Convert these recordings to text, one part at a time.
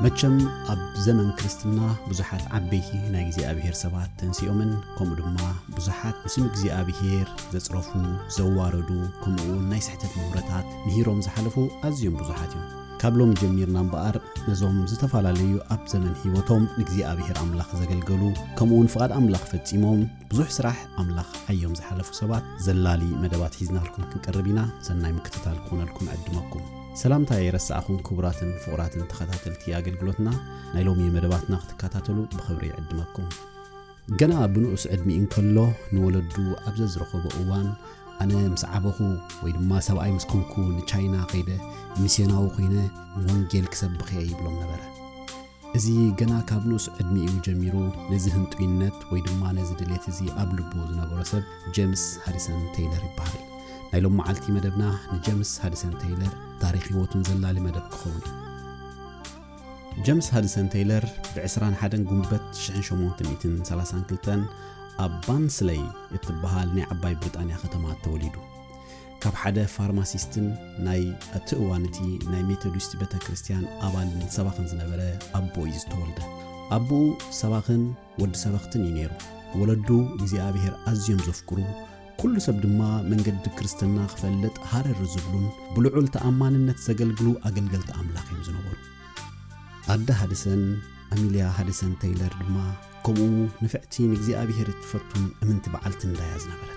መቸም ኣብ ዘመን ክርስትና ብዙሓት ዓበይቲ ናይ እግዚኣብሔር ሰባት ተንሲኦምን፣ ከምኡ ድማ ብዙሓት ንስም እግዚኣብሔር ዘጽረፉ፣ ዘዋረዱ፣ ከምኡ እውን ናይ ስሕተት ምሁረታት ምሂሮም ዝሓለፉ ኣዝዮም ብዙሓት እዮም። ካብ ሎሚ ጀሚርና እምበኣር ነዞም ዝተፈላለዩ ኣብ ዘመን ህይወቶም ንእግዚኣብሔር ኣምላኽ ዘገልገሉ፣ ከምኡ እውን ፍቓድ ኣምላኽ ፈጺሞም ብዙሕ ስራሕ ኣምላኽ ዓዮም ዝሓለፉ ሰባት ዘላሊ መደባት ሒዝናልኩም ክንቀርብ ኢና። ሰናይ ምክትታል ክኾነልኩም ዕድመኩም። ሰላምታ የረሳዕኹም ክቡራትን ፍቑራትን ተኸታተልቲ ኣገልግሎትና፣ ናይ ሎሚ መደባትና ክትከታተሉ ብኽብሪ ይዕድመኩም። ገና ብንኡስ ዕድሚኡ እንከሎ ንወለዱ ኣብ ዘዝረኸቦ እዋን፣ ኣነ ምስ ዓበኹ ወይ ድማ ሰብኣይ ምስ ኮንኩ ንቻይና ከይደ ሚስዮናዊ ኮይነ ንወንጌል ክሰብኽ እየ ይብሎም ነበረ። እዚ ገና ካብ ንኡስ ዕድሚኡ ጀሚሩ ነዚ ህንጡይነት ወይ ድማ ነዚ ድሌት እዚ ኣብ ልቡ ዝነበሮ ሰብ ጀምስ ሃዲሰን ቴይለር ይበሃል። ናይ ሎም መዓልቲ መደብና ንጀምስ ሃዲሰን ቴይለር ታሪኽ ህይወቱን ዘላሊ መደብ ክኸውን እዩ። ጀምስ ሃዲሰን ቴይለር ብ ዕስራን ሓደን ጉንበት ሽሕን ሸሞንተ ሚእትን ሰላሳን ክልተን ኣብ ባንስለይ እትበሃል ናይ ዓባይ ብሪጣንያ ከተማ ተወሊዱ። ካብ ሓደ ፋርማሲስትን ናይ እቲ እዋን እቲ ናይ ሜቶዲስት ቤተ ክርስቲያን ኣባልን ሰባኽን ዝነበረ ኣቦ እዩ ዝተወልደ። ኣቦኡ ሰባኽን ወዲ ሰበኽትን እዩ ነይሩ። ወለዱ እግዚኣብሔር ኣዝዮም ዘፍቅሩ፣ ኩሉ ሰብ ድማ መንገዲ ክርስትና ክፈልጥ ሃረር ዝብሉን ብልዑል ተኣማንነት ዘገልግሉ ኣገልገልቲ ኣምላኽ እዮም ዝነበሩ። ኣደ ሃድሰን፣ ኣሚልያ ሃድሰን ቴይለር ድማ ከምኡ ንፍዕቲ ንእግዚኣብሔር እትፈቱን እምንቲ በዓልቲ እንዳያ ዝነበረት።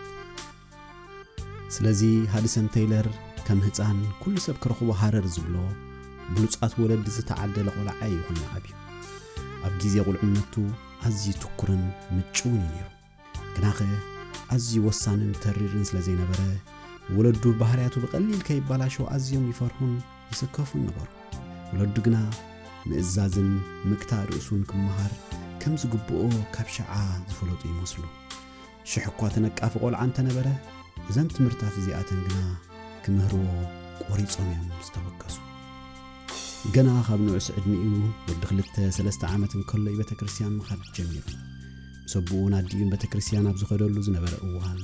ስለዚ ሃድሰን ቴይለር ከም ህፃን ኩሉ ሰብ ክረኽቦ ሃረር ዝብሎ ብሉፃት ወለዲ ዝተዓደለ ቆልዓ እዩ ኮይኑ ዓብዩ። ኣብ ግዜ ቁልዕነቱ ኣዝዩ ትኩርን ምጭውን እዩ ነይሩ። ግናኸ ኣዝዩ ወሳንን ተሪርን ስለ ዘይነበረ ወለዱ ባህርያቱ ብቐሊል ከይባላሸው ኣዝዮም ይፈርሁን ይስከፉን ነበሩ። ወለዱ ግና ምእዛዝን ምግታእ ርእሱን ክመሃር ከም ዝግብኦ ካብ ሸዓ ዝፈለጡ ይመስሉ። ሽሕ እኳ ተነቃፊ ቆልዓ እንተነበረ፣ እዘን ትምህርታት እዚኣተን ግና ክምህርዎ ቆሪጾም እዮም ዝተበገሱ። ገና ካብ ንዑስ ዕድሚኡ ወዲ ክልተ ሰለስተ ዓመት እንከሎ እዩ ቤተ ክርስቲያን ምኻድ ጀሚሩ። ምስ ኣቦኡን ኣዲኡን ቤተ ክርስቲያን ኣብ ዝኸደሉ ዝነበረ እዋን፣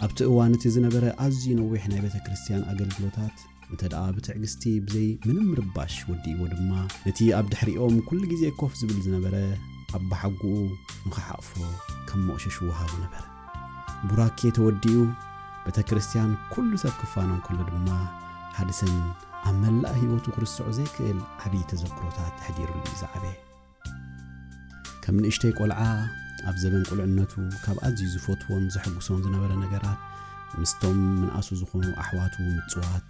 ኣብቲ እዋን እቲ ዝነበረ ኣዝዩ ነዊሕ ናይ ቤተ ክርስቲያን ኣገልግሎታት እንተ ደኣ ብትዕግስቲ ብዘይ ምንም ርባሽ ወዲእዎ ድማ፣ ነቲ ኣብ ድሕሪኦም ኩሉ ግዜ ኮፍ ዝብል ዝነበረ ኣባሓጎኡ ንኽሓቕፎ ከም መቑሸሽ ወሃቡ ነበረ። ቡራኬ ተወዲኡ፣ ቤተ ክርስቲያን ኩሉ ሰብ ክፋኖ እንከሎ ድማ፣ ሃድሰን ኣብ መላእ ህይወቱ ክርስዖ ዘይክእል ዓብዪ ተዘክሮታት ኣሕዲሩሉ እዩ ዝዓበየ። ከም ንእሽተይ ቆልዓ፣ ኣብ ዘበን ቁልዕነቱ ካብ ኣዝዩ ዝፈትዎን ዘሐጉሶን ዝነበረ ነገራት፣ ምስቶም ምንኣሱ ዝኾኑ ኣሕዋቱ ምጽዋት፣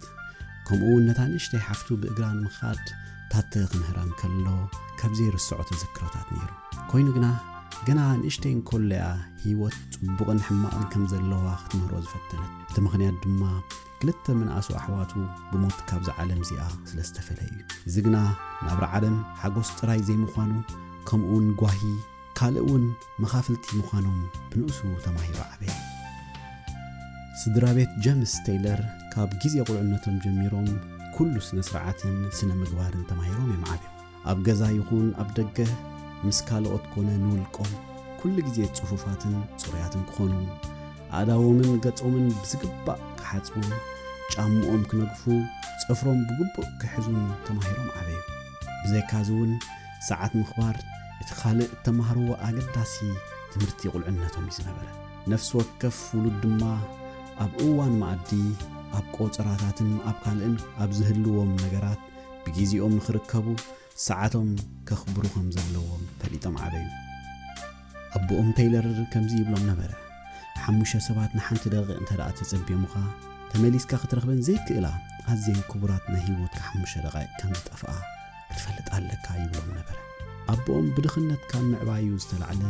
ከምኡ እውን ነታ ንእሽተይ ሓፍቱ ብእግራ ንምኻድ ታተ ክምህራ እንከሎ ካብ ዘይርስዖ ተዘክሮታት ነይሩ። ኮይኑ ግና፣ ገና ንእሽተይ እንከሎ እያ ህይወት ጽቡቕን ሕማቕን ከም ዘለዋ ክትምህሮ ዝፈተነት። እቲ ምኽንያት ድማ ክልተ ምንኣሱ ኣሕዋቱ ብሞት ካብዛ ዓለም እዚኣ ስለ ዝተፈለዩ እዩ። እዚ ግና ናብራ ዓለም ሓጎስ ጥራይ ዘይምዃኑ፣ ከምኡውን ጓሂ ካልእ እውን መኻፍልቲ ምዃኖም ብንኡሱ ተማሂሩ ዓበየ። ስድራ ቤት ጀምስ ቴይለር ካብ ግዜ ቁልዕነቶም ጀሚሮም ኩሉ ስነ ስርዓትን ስነ ምግባርን ተማሂሮም እዮም ዓብዮም። ኣብ ገዛ ይኹን ኣብ ደገ ምስ ካልኦት ኮነ ንውልቆም ኩሉ ግዜ ጽፉፋትን ጽሩያትን ክኾኑ፣ ኣእዳዎምን ገጾምን ብዝግባእ ክሓጽቡ፣ ጫምኦም ክነግፉ፣ ጽፍሮም ብግቡእ ክሕዙን ተማሂሮም ዓበዩ። ብዘይካዚ እውን ሰዓት ምኽባር እቲ ካልእ እተማህርዎ ኣገዳሲ ትምህርቲ ቁልዕነቶም እዩ ዝነበረ። ነፍሲ ወከፍ ውሉድ ድማ ኣብ እዋን መኣዲ፣ ኣብ ቆጸራታትን ኣብ ካልእን ኣብ ዝህልዎም ነገራት ብግዜኦም ንኽርከቡ ሰዓቶም ከኽብሩ ከም ዘለዎም ፈሊጦም ዓበዩ። ኣቦኦም ቴይለር ከምዚ ይብሎም ነበረ፣ ሓሙሽተ ሰባት ንሓንቲ ደቂቕ እንተ ደኣ ተጸቢዮምኻ፣ ተመሊስካ ክትረኽበን ዘይክእላ ኣዝየን ክቡራት ናይ ህይወትካ ሓሙሽተ ደቓይቕ ከም ዝጠፍኣ ክትፈልጥ ኣለካ ይብሎም ነበረ። ኣቦኦም ብድኽነት ካብ ምዕባዩ ዝተላዕለ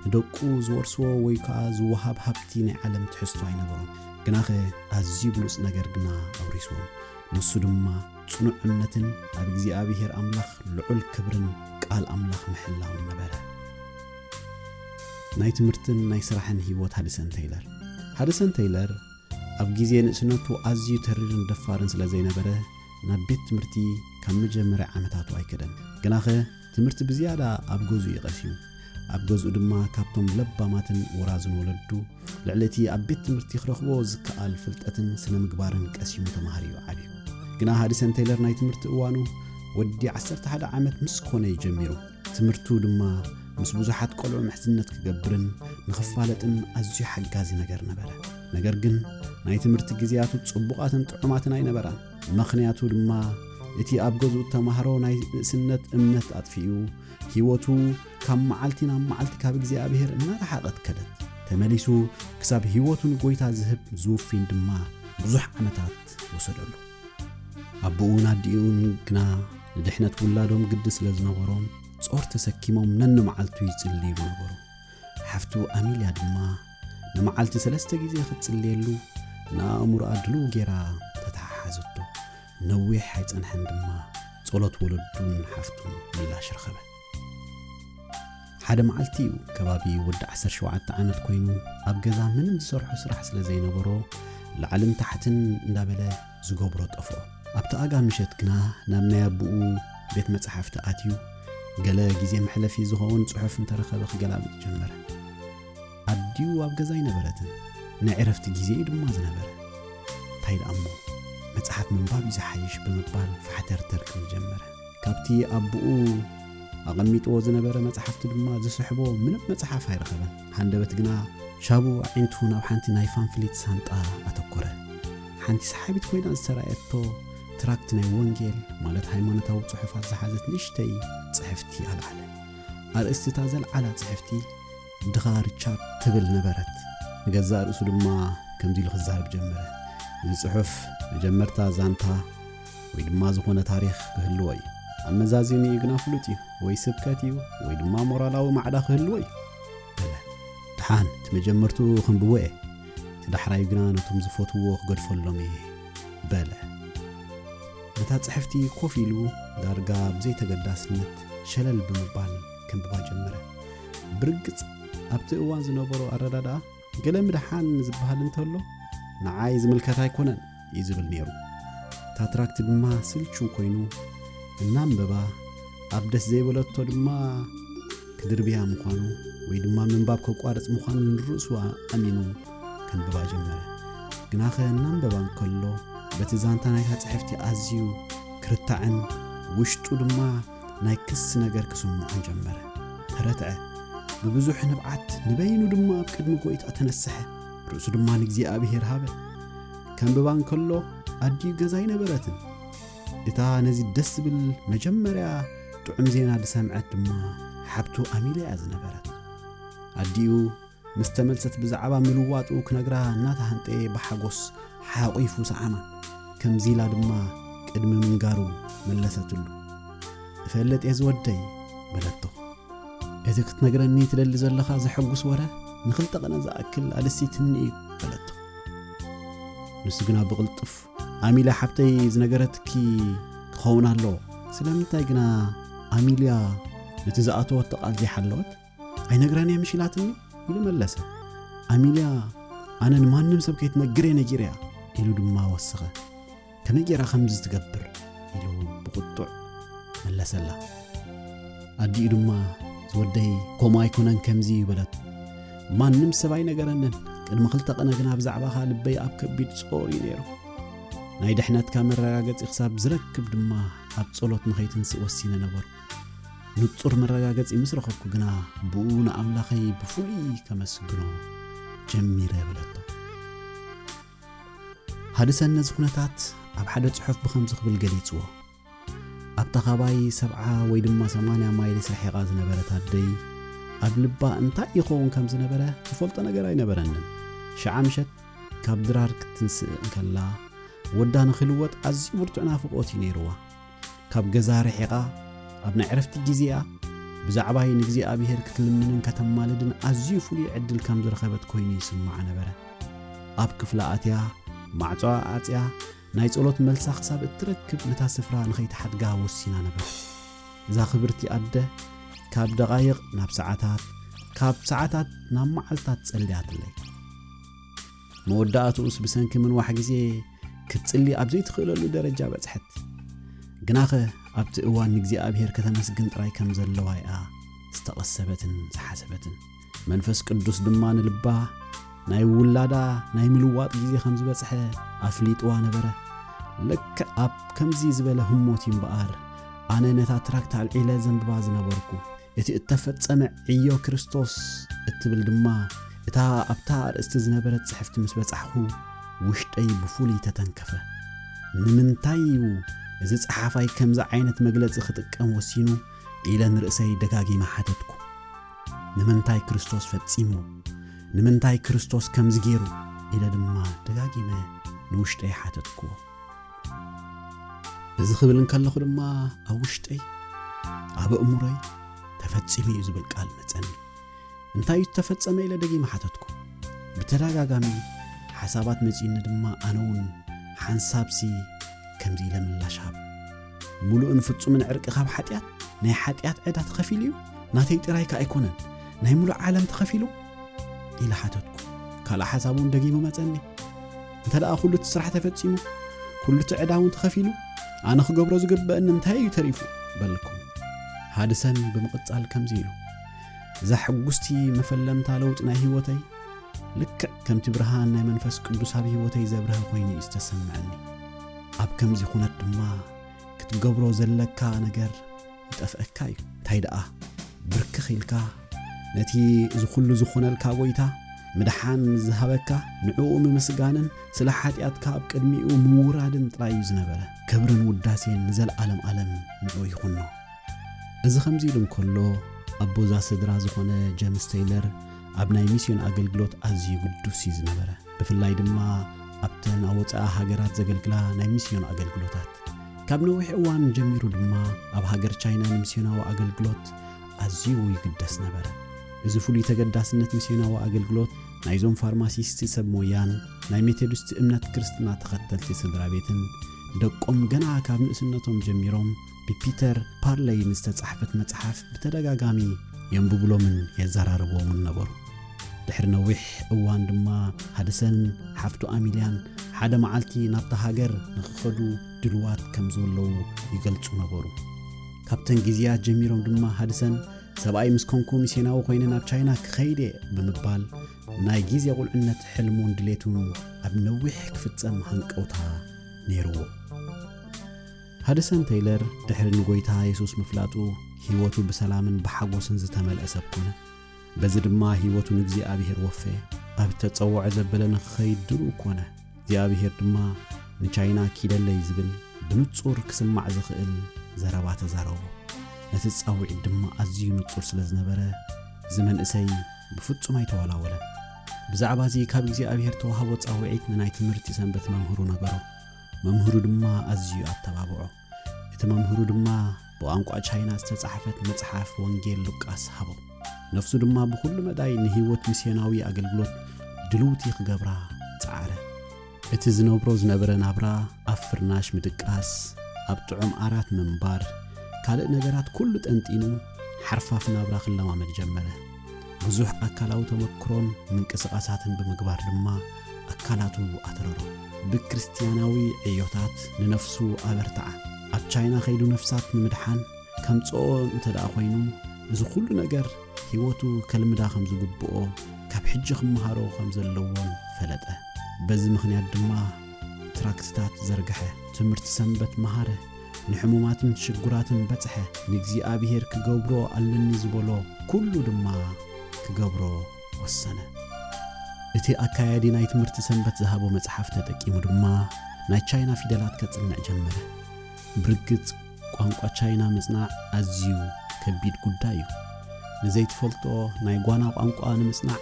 ንደቁ ዝወርስዎ ወይ ከኣ ዝወሃብ ሃብቲ ናይ ዓለም ትሕዝቶ ኣይነበሮም። ግናኸ ኣዝዩ ብሉጽ ነገር ግና ኣውሪስዎም። ንሱ ድማ ጽኑዕ እምነትን ኣብ እግዚኣብሔር ኣምላኽ ልዑል ክብርን ቃል ኣምላኽ ምሕላውን ነበረ። ናይ ትምህርትን ናይ ስራሕን ህይወት ሃድሰን ተይለር። ሃድሰን ተይለር ኣብ ግዜ ንእስነቱ ኣዝዩ ተሪርን ደፋርን ስለ ዘይነበረ፣ ናብ ቤት ትምህርቲ ካብ መጀመርያ ዓመታቱ ኣይከደን። ግናኸ ትምህርቲ ብዝያዳ ኣብ ገዝኡ እዩ ቀሲሙ። ኣብ ገዝኡ ድማ ካብቶም ለባማትን ውራዝን ወለዱ ልዕሊ እቲ ኣብ ቤት ትምህርቲ ክረኽቦ ዝከኣል ፍልጠትን ስነ ምግባርን ቀሲሙ ተማሃሪ እዩ ዓብዩ። ግና ሃድሰን ተይለር ናይ ትምህርቲ እዋኑ ወዲ ዓሰርተ ሓደ ዓመት ምስ ኮነ እዩ ጀሚሩ። ትምህርቱ ድማ ምስ ብዙሓት ቆልዑ ምሕዝነት ክገብርን ንኽፋለጥን ኣዝዩ ሓጋዚ ነገር ነበረ። ነገር ግን ናይ ትምህርቲ ግዜያቱ ጽቡቓትን ጥዑማትን ኣይነበራን። ምኽንያቱ ድማ እቲ ኣብ ገዝኡ ተማህሮ ናይ ንእስነት እምነት ኣጥፊኡ፣ ህይወቱ ካብ መዓልቲ ናብ መዓልቲ ካብ እግዚኣብሔር እናረሓቐት ከደት። ተመሊሱ ክሳብ ህይወቱ ንጎይታ ዝህብ ዝውፊን ድማ ብዙሕ ዓመታት ወሰደሉ። ኣቦኡን ኣዲኡን ግና ንድሕነት ውላዶም ግዲ ስለ ዝነበሮም፣ ጾር ተሰኪሞም ነንመዓልቱ ይጽልይሉ ነበሩ። ሓፍቱ ኣሚልያ ድማ ንመዓልቲ ሰለስተ ግዜ ክትጽልየሉ ንኣእምሮኣ ድልው ጌራ ተተሓሓዘቶ። ነዊሕ ኣይጸንሐን ድማ ጸሎት ወለዱን ሓፍቱን ምላሽ ረኸበ። ሓደ መዓልቲ እዩ፣ ከባቢ ወዲ ዓሰርተ ሸውዓተ ዓመት ኮይኑ፣ ኣብ ገዛ ምንም ዝሰርሖ ስራሕ ስለ ዘይነበሮ፣ ላዕልን ታሕትን እንዳበለ ዝገብሮ ጠፍኦ። ኣብቲ ኣጋ ምሸት ግና ናብ ናይ ኣቦኡ ቤት መጽሓፍቲ ኣትዩ፣ ገለ ግዜ መሕለፊ ዝኸውን ጽሑፍ እንተረኸበ ክገላብጥ ጀመረ። ኣዲኡ ኣብ ገዛ ኣይነበረትን። ናይ ዕረፍቲ ግዜ እዩ ድማ ዝነበረ። እንታይ ደኣ እሞ፣ መጽሓፍ ምንባብ እዩ ዝሓይሽ ብምባል ፋሕተርተር ክብል ጀመረ። ካብቲ ኣቦኡ ኣቐሚጥዎ ዝነበረ መጽሓፍቲ ድማ ዝስሕቦ ምንም መጽሓፍ ኣይረኸበን። ሃንደበት ግና ሻቡ ኣዒንቱ ናብ ሓንቲ ናይ ፋምፍሊት ሳንጣ ኣተኮረ። ሓንቲ ሰሓቢት ኮይና ዝተራእየቶ ትራክት ናይ ወንጌል፣ ማለት ሃይማኖታዊ ጽሑፋት ዝሓዘት ንእሽተይ ጽሕፍቲ ኣልዓለ። ኣርእስቲ እታ ዘልዓላ ጽሕፍቲ ድኻ ሪቻርድ ትብል ነበረት። ንገዛእ ርእሱ ድማ ከምዚ ኢሉ ክዛረብ ጀመረ። እዚ ጽሑፍ መጀመርታ ዛንታ ወይ ድማ ዝኾነ ታሪኽ ክህልዎ እዩ። ኣመዛዚኒኡ ግና ፍሉጥ እዩ። ወይ ስብከት እዩ፣ ወይ ድማ ሞራላዊ ማዕዳ ክህልዎ እዩ በለ። ደሓን፣ እቲ መጀመርትኡ ከንብቦ እየ። እቲ ዳሕራዩ ግና ነቶም ዝፈትውዎ ክገድፈሎም እየ በለ። ነታ ጽሕፍቲ ኮፍ ኢሉ ዳርጋ ብዘይተገዳስነት ሸለል ብምባል ከንብባ ጀመረ። ብርግጽ ኣብቲ እዋን ዝነበሮ ኣረዳድኣ ገለ ምድሓን ዝበሃል እንተሎ ንዓይ ዝምልከት ኣይኮነን እዩ ዝብል ነይሩ። እታ ትራክት ድማ ስልቹ ኮይኑ እናንበባ ኣብ ደስ ዘይበለቶ ድማ ክድርብያ ምዃኑ ወይ ድማ ምንባብ ከቋርጽ ምዃኑ ንርእሱ ኣሚኑ ከንብባ ጀመረ። ግናኸ እናንበባ እንከሎ በቲ ዛንታ ናይታ ጽሕፍቲ ኣዝዩ ክርታዕን ውሽጡ ድማ ናይ ክሲ ነገር ክስምዖን ጀመረ። ተረትዐ። ብብዙሕ ንብዓት ንበይኑ ድማ ኣብ ቅድሚ ጎይታ ተነስሐ። ርእሱ ድማ ንእግዚኣብሔር ሃበ። ከንብባ እንከሎ ኣዲኡ ገዛ ኣይነበረትን። እታ ነዚ ደስ ዝብል መጀመርያ ጥዑም ዜና ዝሰምዐት ድማ ሓብቱ ኣሚልያ ዝነበረት። ኣዲኡ ምስ ተመልሰት ብዛዕባ ምልዋጡ ክነግራ እናተሃንጠየ ብሓጎስ ሓቑፉ ሰዓማ። ከምዚ ኢላ ድማ ቅድሚ ምንጋሩ መለሰትሉ። "እፈልጥ እየ ዝወደይ" በለቶ። "እቲ ክትነግረኒ ትደሊ ዘለኻ ዘሐጉስ ወረ ንኽልተ ቀነ ዝኣክል ኣደሲትኒ እዩ" በለቶ። ንሱ ግና ብቕልጡፍ "ኣሚልያ ሓብተይ ዝነገረትኪ ክኸውን ኣለዎ። ስለምንታይ ግና ኣሚልያ ነቲ ዝኣተወቶ ቃል ዘይሓለወት? ኣይነግረን እየ ምሽ ኢላትኒ?" ኢሉ መለሰ። "ኣሚልያ ኣነ ንማንም ሰብ ከይትነግር እየ ነጊረያ" ኢሉ ድማ ወሰኸ። "ከመይ ጌራ ከምዚ ትገብር?" ኢሉ ብቁጡዕ መለሰላ። ኣዲኡ ድማ "ዝወደይ ከምኡ ኣይኮነን ከምዚ" እዩ በለት። "ማንም ሰብ ኣይነገረንን። ቅድሚ ክልተ ቀነ ግና ብዛዕባኻ ልበይ ኣብ ከቢድ ጾር እዩ ነይሩ። ናይ ድሕነትካ መረጋገጺ ክሳብ ዝረክብ ድማ ኣብ ጸሎት ንኸይትንስእ ወሲነ ነበርኩ። ንጹር መረጋገጺ ምስ ረኸብኩ ግና ብኡ ንኣምላኸይ ብፍሉይ ከመስግኖ ጀሚረ" በለቶ። ሃድሰን ነዚ ኩነታት ኣብ ሓደ ጽሑፍ ብኸምዚ ክብል ገሊጽዎ። ኣብታ ካባይ ሰብዓ ወይ ድማ ሰማንያ ማይልስ ርሒቓ ዝነበረት ኣደይ፣ ኣብ ልባ እንታይ ይኸውን ከም ዝነበረ ዝፈልጦ ነገር ኣይነበረንን። ሽዓ ምሸት ካብ ድራር ክትንስእ እንከላ፣ ወዳ ንኽልወጥ ኣዝዩ ብርቱዕ ናፍቖት እዩ ነይርዋ። ካብ ገዛ ርሒቓ፣ ኣብ ናይ ዕረፍቲ ግዜኣ፣ ብዛዕባይ ንእግዚኣብሔር ክትልምንን ከተማልድን ኣዝዩ ፍሉይ ዕድል ከም ዝረኸበት ኮይኑ ይስምዓ ነበረ። ኣብ ክፍላ ኣትያ፣ ማዕጾኣ ኣጽያ፣ ናይ ጸሎት መልሳ ክሳብ እትረክብ ነታ ስፍራ ንኸይትሓድጋ ወሲና ነበረት። እዛ ክብርቲ ኣደ፣ ካብ ደቓይቕ ናብ ሰዓታት፣ ካብ ሰዓታት ናብ መዓልታት ጸልያትለይ። መወዳእትኡስ ብሰንኪ ምንዋሕ ግዜ ክትጽሊ ኣብ ዘይትኽእለሉ ደረጃ በጽሐት። ግናኸ ኣብቲ እዋን ንእግዚኣብሔር ከተመስግን ጥራይ ከም ዘለዋ እያ ዝተቐሰበትን ዝሓሰበትን። መንፈስ ቅዱስ ድማ ንልባ ናይ ውላዳ ናይ ምልዋጥ ግዜ ከም ዝበጽሐ ኣፍሊጥዋ ነበረ። ልክዕ ኣብ ከምዚ ዝበለ ህሞት እዩ እምበኣር ኣነ ነታ ትራክት ኣልዒለ ዘንብባ ዝነበርኩ። እቲ እተፈጸመ ዕዮ ክርስቶስ እትብል ድማ እታ ኣብታ ኣርእስቲ ዝነበረት ጽሕፍቲ ምስ በጻሕኹ ውሽጠይ ብፍሉይ ተተንከፈ። ንምንታይ እዩ እዚ ጸሓፋይ ከምዚ ዓይነት መግለጺ ክጥቀም ወሲኑ ኢለ ንርእሰይ ደጋጊመ ሓተትኩ። ንምንታይ ክርስቶስ ፈጺሙ? ንምንታይ ክርስቶስ ከምዚ ገይሩ? ኢለ ድማ ደጋጊመ ንውሽጠይ ሓተትኩዎ። እዚ ክብል እንከለኹ ድማ ኣብ ውሽጠይ፣ ኣብ ኣእምሮይ ተፈጺሙ እዩ ዝብል ቃል መጸኒ። እንታይ እዩ ዝተፈጸመ ኢለ ደጊመ ሓተትኩ። ብተደጋጋሚ ሓሳባት መጺኡኒ ድማ ኣነ እውን ሓንሳብሲ ከምዚ ኢለ ምላሽ ሃብ። ሙሉእን ፍጹምን ዕርቂ ካብ ሓጢኣት፣ ናይ ሓጢኣት ዕዳ ተኸፊሉ እዩ፣ ናተይ ጥራይ ከ ኣይኮነን፣ ናይ ሙሉእ ዓለም ተኸፊሉ? ኢለ ሓተትኩ። ካልእ ሓሳብ እውን ደጊሙ መጸኒ። እንተ ደኣ ኩሉ እቲ ስራሕ ተፈጺሙ፣ ኩሉ እቲ ዕዳ እውን ተኸፊሉ፣ ኣነ ክገብሮ ዝግበእኒ እንታይ እዩ ተሪፉ? በልኩ። ሃድሰን ብምቕጻል ከምዚ ኢሉ፣ እዛ ሕጉስቲ መፈለምታ ለውጢ ናይ ህይወተይ፣ ልክዕ ከምቲ ብርሃን ናይ መንፈስ ቅዱስ ኣብ ህይወተይ ዘብርሀ ኮይኑ እዩ ዝተሰምዐኒ። ኣብ ከምዚ ኩነት ድማ ክትገብሮ ዘለካ ነገር ይጠፍአካ እዩ። እንታይ ደኣ ብርክኽ ኢልካ ነቲ እዚ ኩሉ ዝኾነልካ ጎይታ ምድሓን ዝሃበካ ንዕኡ ምምስጋንን ስለ ሓጢኣትካ ኣብ ቅድሚኡ ምውራድን ጥራይ እዩ ዝነበረ። ክብርን ውዳሴን ንዘለኣለም ኣለም ንዕኡ ይኹኖ። እዚ ከምዚ ኢሉ እንከሎ ኣቦዛ ስድራ ዝኾነ ጀምስ ቴይለር ኣብ ናይ ሚስዮን ኣገልግሎት ኣዝዩ ግዱስ እዩ ዝነበረ። ብፍላይ ድማ ኣብተን ኣብ ወጻኢ ሃገራት ዘገልግላ ናይ ሚስዮን ኣገልግሎታት። ካብ ነዊሕ እዋን ጀሚሩ ድማ ኣብ ሃገር ቻይና ንሚስዮናዊ ኣገልግሎት ኣዝዩ ይግደስ ነበረ። እዚ ፍሉይ ተገዳስነት ሚስዮናዊ ኣገልግሎት ናይዞም ፋርማሲስት ሰብ ሞያን ናይ ሜቶዲስት እምነት ክርስትና ተኸተልቲ ስድራ ቤትን ደቆም ገና ካብ ንእስነቶም ጀሚሮም ብፒተር ፓርለይ ንዝተጻሕፈት መጽሓፍ ብተደጋጋሚ የንብብሎምን የዘራርብዎምን ነበሩ። ድሕሪ ነዊሕ እዋን ድማ ሃድሰንን ሓፍቱ ኣሚልያን ሓደ መዓልቲ ናብታ ሃገር ንኽኸዱ ድልዋት ከም ዘለዉ ይገልጹ ነበሩ። ካብተን ግዜያት ጀሚሮም ድማ ሃድሰን ሰብኣይ ምስ ኮንኩ ሚስዮናዊ ኮይነ ናብ ቻይና ክኸይድ እየ ብምባል ናይ ግዜ ቁልዕነት ሕልሙን ድሌቱን ኣብ ነዊሕ ክፍጸም ሃንቀውታ ነይርዎ። ሃድሰን ቴይለር ድሕሪ ንጎይታ የሱስ ምፍላጡ ህይወቱ ብሰላምን ብሓጎስን ዝተመልአ ሰብ ኮነ። በዚ ድማ ህይወቱ ንእግዚኣብሔር ወፈየ። ኣብ ተጸውዖ ዘበለ ንኽኸይድ ድሉው ኮነ። እግዚኣብሔር ድማ ንቻይና ኪደለይ ዝብል ብንጹር ክስማዕ ዝኽእል ዘረባ ተዛረቦ። ነቲ ጻውዒት ድማ ኣዝዩ ንጹር ስለ ዝነበረ እዚ መንእሰይ ብፍጹም ኣይተዋላወለን። ብዛዕባ እዚ ካብ እግዚኣብሔር ተዋህቦ ጻውዒት ንናይ ትምህርቲ ሰንበት መምህሩ ነገሮ። መምህሩ ድማ ኣዝዩ ኣተባብዖ። እቲ መምህሩ ድማ ብቋንቋ ቻይና ዝተጻሕፈት መጽሓፍ ወንጌል ሉቃስ ሃቦ። ነፍሱ ድማ ብኹሉ መዳይ ንህይወት ሚስዮናዊ ኣገልግሎት ድልውቲ ክገብራ ጸዓረ። እቲ ዝነብሮ ዝነበረ ናብራ ኣብ ፍርናሽ ምድቃስ፣ ኣብ ጥዑም ዓራት ምንባር፣ ካልእ ነገራት ኩሉ ጠንጢኑ ሓርፋፍ ናብራ ክለማመድ ጀመረ። ብዙሕ ኣካላዊ ተመክሮን ምንቅስቓሳትን ብምግባር ድማ ኣካላቱ ኣትረሮ። ብክርስትያናዊ ዕዮታት ንነፍሱ ኣበርትዓ። ኣብ ቻይና ከይዱ ነፍሳት ንምድሓን ከምጽኦ እንተ ደኣ ኮይኑ፣ እዚ ኩሉ ነገር ህይወቱ ከልምዳ ከም ዝግብኦ፣ ካብ ሕጂ ክመሃሮ ከም ዘለዎን ፈለጠ። በዚ ምኽንያት ድማ ትራክትታት ዘርግሐ፣ ትምህርቲ ሰንበት መሃረ፣ ንሕሙማትን ሽጉራትን በጽሐ፣ ንእግዚኣብሔር ክገብሮ ኣለኒ ዝበሎ ኩሉ ድማ ክገብሮ ወሰነ። እቲ ኣካያዲ ናይ ትምህርቲ ሰንበት ዝሃቦ መጽሓፍ ተጠቂሙ ድማ ናይ ቻይና ፊደላት ከጽንዕ ጀመረ። ብርግጽ ቋንቋ ቻይና ምጽናዕ ኣዝዩ ከቢድ ጉዳይ እዩ። ንዘይትፈልጦ ናይ ጓና ቋንቋ ንምጽናዕ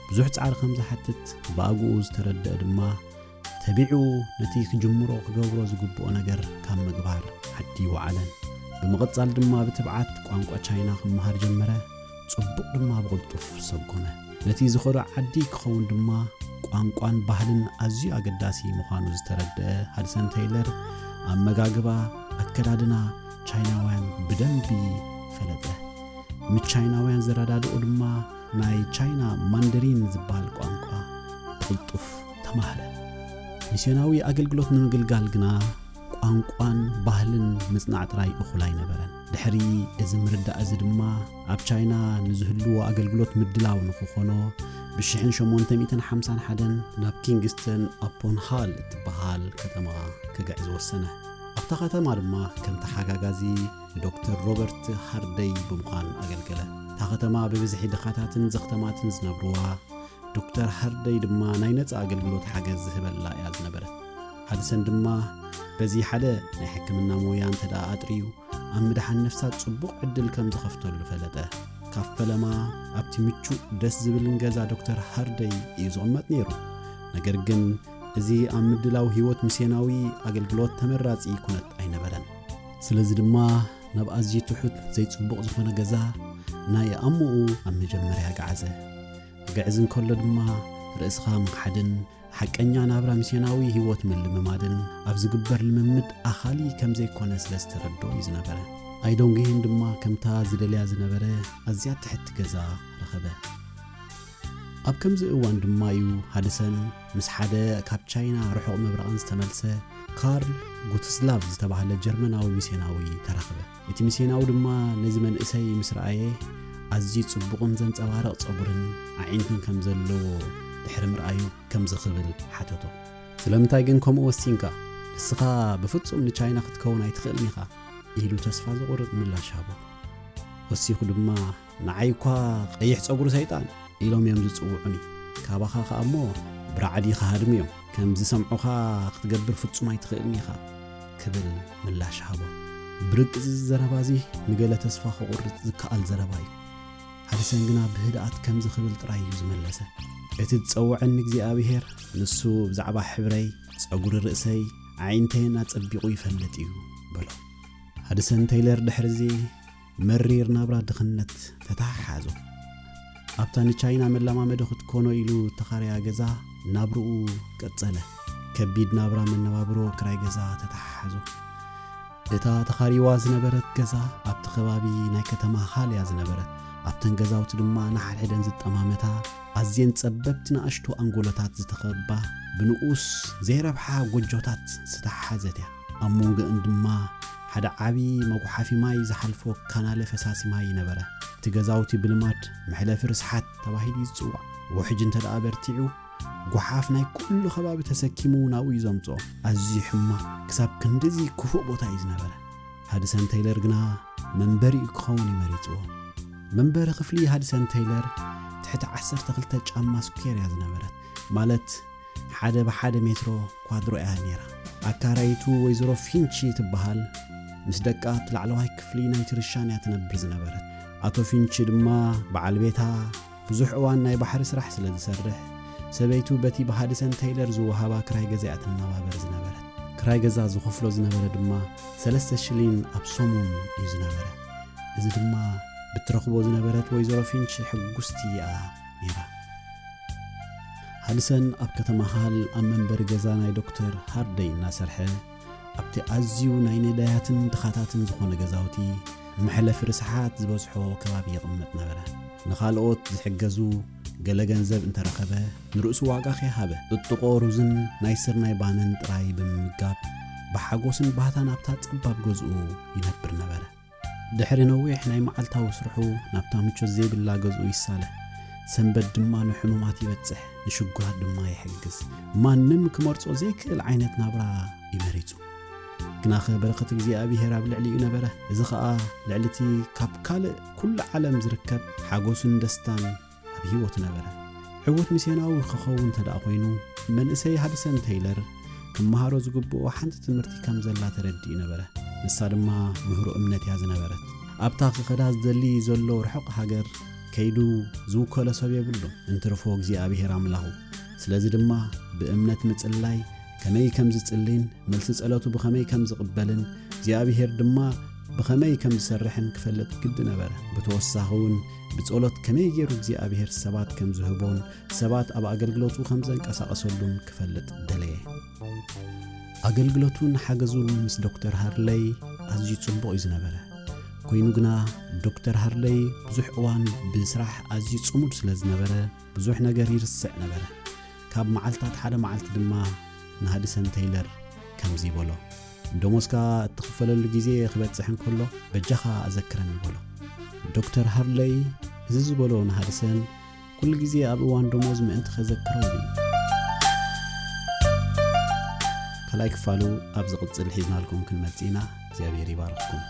ብዙሕ ጻዕሪ ከም ዝሓትት ብኣግኡ ዝተረድአ ድማ፣ ተቢዑ ነቲ ክጅምሮ ክገብሮ ዝግብኦ ነገር ካብ ምግባር ዓዲ ይወዓለን። ብምቕጻል ድማ ብትብዓት ቋንቋ ቻይና ክመሃር ጀመረ። ጽቡቕ ድማ ብቕልጡፍ ሰጎመ። ነቲ ዝኸዶ ዓዲ ክኸውን ድማ ቋንቋን ባህልን ኣዝዩ ኣገዳሲ ምዃኑ ዝተረድአ ሃድሰን ቴይለር፣ ኣመጋግባ፣ ኣከዳድና ቻይናውያን ብደንቢ ፈለጠ። ምስ ቻይናውያን ዝረዳድኡ ድማ ናይ ቻይና ማንደሪን ዝበሃል ቋንቋ ብቕልጡፍ ተማህረ። ሚስዮናዊ ኣገልግሎት ንምግልጋል ግና ቋንቋን ባህልን ምጽናዕ ጥራይ እኹል ኣይነበረን። ድሕሪ እዚ ምርዳእ እዚ ድማ ኣብ ቻይና ንዝህልዎ ኣገልግሎት ምድላው ንክኾኖ ብሽሕን ሸሞንተ ሚእትን ሓምሳን ሓደን ናብ ኪንግስተን ኣፖን ሃል እትበሃል ከተማ ክግዕዝ ወሰነ። ኣብታ ከተማ ድማ ከም ተሓጋጋዚ ንዶክተር ሮበርት ሃርደይ ብምዃን ኣገልገለ። እታ ከተማ ብብዝሒ ድኻታትን ዘኽተማትን ዝነብርዋ፣ ዶክተር ሃርደይ ድማ ናይ ነጻ ኣገልግሎት ሓገዝ ዝህበላ እያ ዝነበረት። ሃድሰን ድማ በዚ ሓደ ናይ ሕክምና ሞያ እንተ ደኣ ኣጥርዩ፣ ኣብ ምድሓን ነፍሳት ጽቡቕ ዕድል ከም ዝኸፍተሉ ፈለጠ። ካብ ፈለማ ኣብቲ ምቹእ ደስ ዝብልን ገዛ ዶክተር ሃርደይ እዩ ዝቕመጥ ነይሩ። ነገር ግን እዚ ኣብ ምድላው ህይወት ሚስዮናዊ ኣገልግሎት ተመራጺ ኩነት ኣይነበረን። ስለዚ ድማ ናብ ኣዝዩ ትሑት ዘይጽቡቕ ዝኾነ ገዛ ናይ ኣሞኡ ኣብ መጀመርያ ገዓዘ። ክግዕዝ እንከሎ ድማ ርእስኻ ምኽሓድን ሓቀኛ ናብራ ሚስዮናዊ ህይወት ምልምማድን ኣብ ዝግበር ልምምድ ኣኻሊ ከም ዘይኮነ ስለ ዝተረድኦ እዩ ዝነበረ። ኣይዶንግሂን ድማ ከምታ ዝደልያ ዝነበረ ኣዝያ ትሕቲ ገዛ ረኸበ። ኣብ ከምዚ እዋን ድማ እዩ ሃድሰን ምስ ሓደ ካብ ቻይና ርሑቕ ምብራቕን ዝተመልሰ ካርል ጉትስላቭ ዝተባህለ ጀርመናዊ ሚስዮናዊ ተራኸበ። እቲ ሚስዮናዊ ድማ ነዚ መንእሰይ ምስ ረኣየ ኣዝዩ ጽቡቕን ዘንጸባርቕ ጸጉርን ኣዒንትን ከም ዘለዎ ድሕሪ ምርኣዩ ከምዚ ክብል ሓተቶ። ስለምንታይ ግን ከምኡ ወሲንካ? ንስኻ ብፍጹም ንቻይና ክትከውን ኣይትኽእልን ኢኻ ኢሉ ተስፋ ዘቑርጽ ምላሽ ሃቦ። ወሲኹ ድማ ንዓይ እኳ ቀይሕ ጸጉሪ ሰይጣን ኢሎም እዮም ዝጽውዑኒ። ካባኻ ከኣ እሞ ብራዕዲ ክሃድሙ እዮም። ከም ዝሰምዑኻ ክትገብር ፍጹም ኣይትኽእልን ኢኻ ክብል ምላሽ ሃቦ። ብርግጽ እዚ ዘረባ እዚ ንገለ ተስፋ ክቑርጽ ዝከኣል ዘረባ እዩ። ሃድሰን ግና ብህድኣት ከምዚ ክብል ጥራይ እዩ ዝመለሰ። እቲ ዝጸውዐኒ እግዚኣብሔር ንሱ ብዛዕባ ሕብረይ፣ ጸጉሪ ርእሰይ፣ ኣዒንተይን ኣጸቢቑ ይፈልጥ እዩ በሎ። ሃድሰን ቴይለር ድሕርዚ መሪር ናብራ ድኽነት ተተሓሓዞ። ኣብታ ንቻይና መለማመዲ ክትኮኖ ኢሉ እተኻረያ ገዛ ናብርኡ ቀጸለ። ከቢድ ናብራ መነባብሮ ክራይ ገዛ ተተሓሓዞ። እታ ተኻሪዋ ዝነበረት ገዛ ኣብቲ ከባቢ ናይ ከተማ ሃል እያ ዝነበረት። ኣብተን ገዛውቲ ድማ ንሓድሕደን ዝጠማመታ ኣዝየን ጸበብቲ ንኣሽቱ ኣንጎሎታት ዝተኸባ ብንኡስ ዘይረብሓ ጎጆታት ዝተሓሓዘት እያ። ኣብ መንጎእን ድማ ሓደ ዓቢ መጉሓፊ ማይ ዝሓልፎ ካናለ ፈሳሲ ማይ ነበረ። እቲ ገዛውቲ ብልማድ መሕለፊ ርስሓት ተባሂሉ እዩ ዝጽዋዕ። ውሕጅ እንተ ደኣ በርቲዑ፣ ጓሓፍ ናይ ኩሉ ከባቢ ተሰኪሙ ናብኡ እዩ ዘምጽኦ። ኣዝዩ ሕማቕ፣ ክሳብ ክንድዚ ክፉእ ቦታ እዩ ዝነበረ። ሃድሰን ቴይለር ግና መንበሪኡ ክኸውን እዩ መሪጽዎ። መንበሪ ክፍሊ ሃድሰን ቴይለር ትሕቲ ዓሰርተ ክልተ ጫማ ስኩዌር እያ ዝነበረት፣ ማለት ሓደ ብሓደ ሜትሮ ኳድሮ እያ ነይራ። ኣካራይቱ ወይዘሮ ፊንቺ ትበሃል ምስ ደቃ ኣብቲ ላዕለዋይ ክፍሊ ናይቲ ርሻን እያ ትነብር ዝነበረት። ኣቶ ፊንቺ ድማ በዓል ቤታ ብዙሕ እዋን ናይ ባሕሪ ስራሕ ስለ ዝሰርሕ፣ ሰበይቱ በቲ ብሃድሰን ቴይለር ዝወሃባ ክራይ ገዛ እያ ትነባበር ዝነበረት። ክራይ ገዛ ዝኸፍሎ ዝነበረ ድማ ሰለስተ ሽሊን ኣብ ሰሙን እዩ ዝነበረ። እዚ ድማ ብትረኽቦ ዝነበረት ወይዘሮ ፊንቺ ሕጉስቲ እያ ነይራ። ሃድሰን ኣብ ከተማ ሃል ኣብ መንበሪ ገዛ ናይ ዶክተር ሃርደይ እናሰርሐ፣ ኣብቲ ኣዝዩ ናይ ነዳያትን ድኻታትን ዝኾነ ገዛውቲ፣ መሕለፊ ርስሓት ዝበዝሖ ከባቢ ይቕመጥ ነበረ። ንኻልኦት ዝሕገዙ ገለ ገንዘብ እንተረኸበ፣ ንርእሱ ዋጋ ከይሃበ፣ ጥጥቖ ሩዝን ናይ ስርናይ ባንን ጥራይ ብምምጋብ፣ ብሓጎስን ባህታን ኣብታ ጸባብ ገዝኡ ይነብር ነበረ። ድሕሪ ነዊሕ ናይ መዓልታዊ ስርሑ ናብታ ምቾት ዘይብላ ገዝኡ ይሳለ። ሰንበት ድማ ንሕሙማት ይበጽሕ፣ ንሽጉራት ድማ ይሕግዝ። ማንም ክመርጾ ዘይክእል ዓይነት ናብራ እዩ መሪጹ። ግናኸ በረኸት እግዚኣብሔር ኣብ ልዕሊኡ ነበረ። እዚ ኸኣ ልዕሊ እቲ ካብ ካልእ ኩሉ ዓለም ዝርከብ ሓጎስን ደስታን ኣብ ህይወቱ ነበረ። ዕዉት ሚስዮናዊ ክኸውን እንተ ደኣ ኾይኑ፣ መንእሰይ ሃድሰን ቴይለር ክመሃሮ ዝግብኦ ሓንቲ ትምህርቲ ከም ዘላ ተረዲኡ ነበረ። ንሳ ድማ ምህሮ እምነት እያ ዝነበረት። ኣብታ ክኸዳ ዝደሊ ዘሎ ርሑቕ ሃገር ከይዱ ዝውከሎ ሰብ የብሉን፣ እንትርፎ እግዚኣብሔር ኣምላኹ። ስለዚ ድማ ብእምነት ምጽላይ ከመይ ከም ዝጽልይን መልሲ ጸሎቱ ብኸመይ ከም ዝቕበልን እግዚኣብሔር ድማ ብኸመይ ከም ዝሰርሕን ክፈልጥ ግዲ ነበረ። ብተወሳኺ እውን ብጸሎት ከመይ ገይሩ እግዚኣብሔር ሰባት ከም ዝህቦን ሰባት ኣብ ኣገልግሎቱ ከም ዘንቀሳቐሰሉን ክፈልጥ ደለየ። ኣገልግሎቱን ሓገዙን ምስ ዶክተር ሃርለይ ኣዝዩ ጽቡቕ እዩ ዝነበረ። ኮይኑ ግና፣ ዶክተር ሃርለይ ብዙሕ እዋን ብስራሕ ኣዝዩ ጽሙድ ስለ ዝነበረ፣ ብዙሕ ነገር ይርስዕ ነበረ። ካብ መዓልታት ሓደ መዓልቲ ድማ ንሃድሰን ተይለር ከምዚ በሎ፣ "ደሞዝካ እትኽፈለሉ ግዜ ክበጽሕ እንከሎ፣ በጃኻ ኣዘክረኒ" በሎ። ዶክተር ሃርለይ እዚ ዝበሎ ንሃድሰን፣ ኩሉ ግዜ ኣብ እዋን ደሞዝ ምእንቲ ከዘክሮ ኢሉ እዩ። ካልኣይ ክፋሉ ኣብ ዝቕጽል ሒዝናልኩም ክንመጽእ ኢና። እግዚኣብሔር ይባርኽኩም።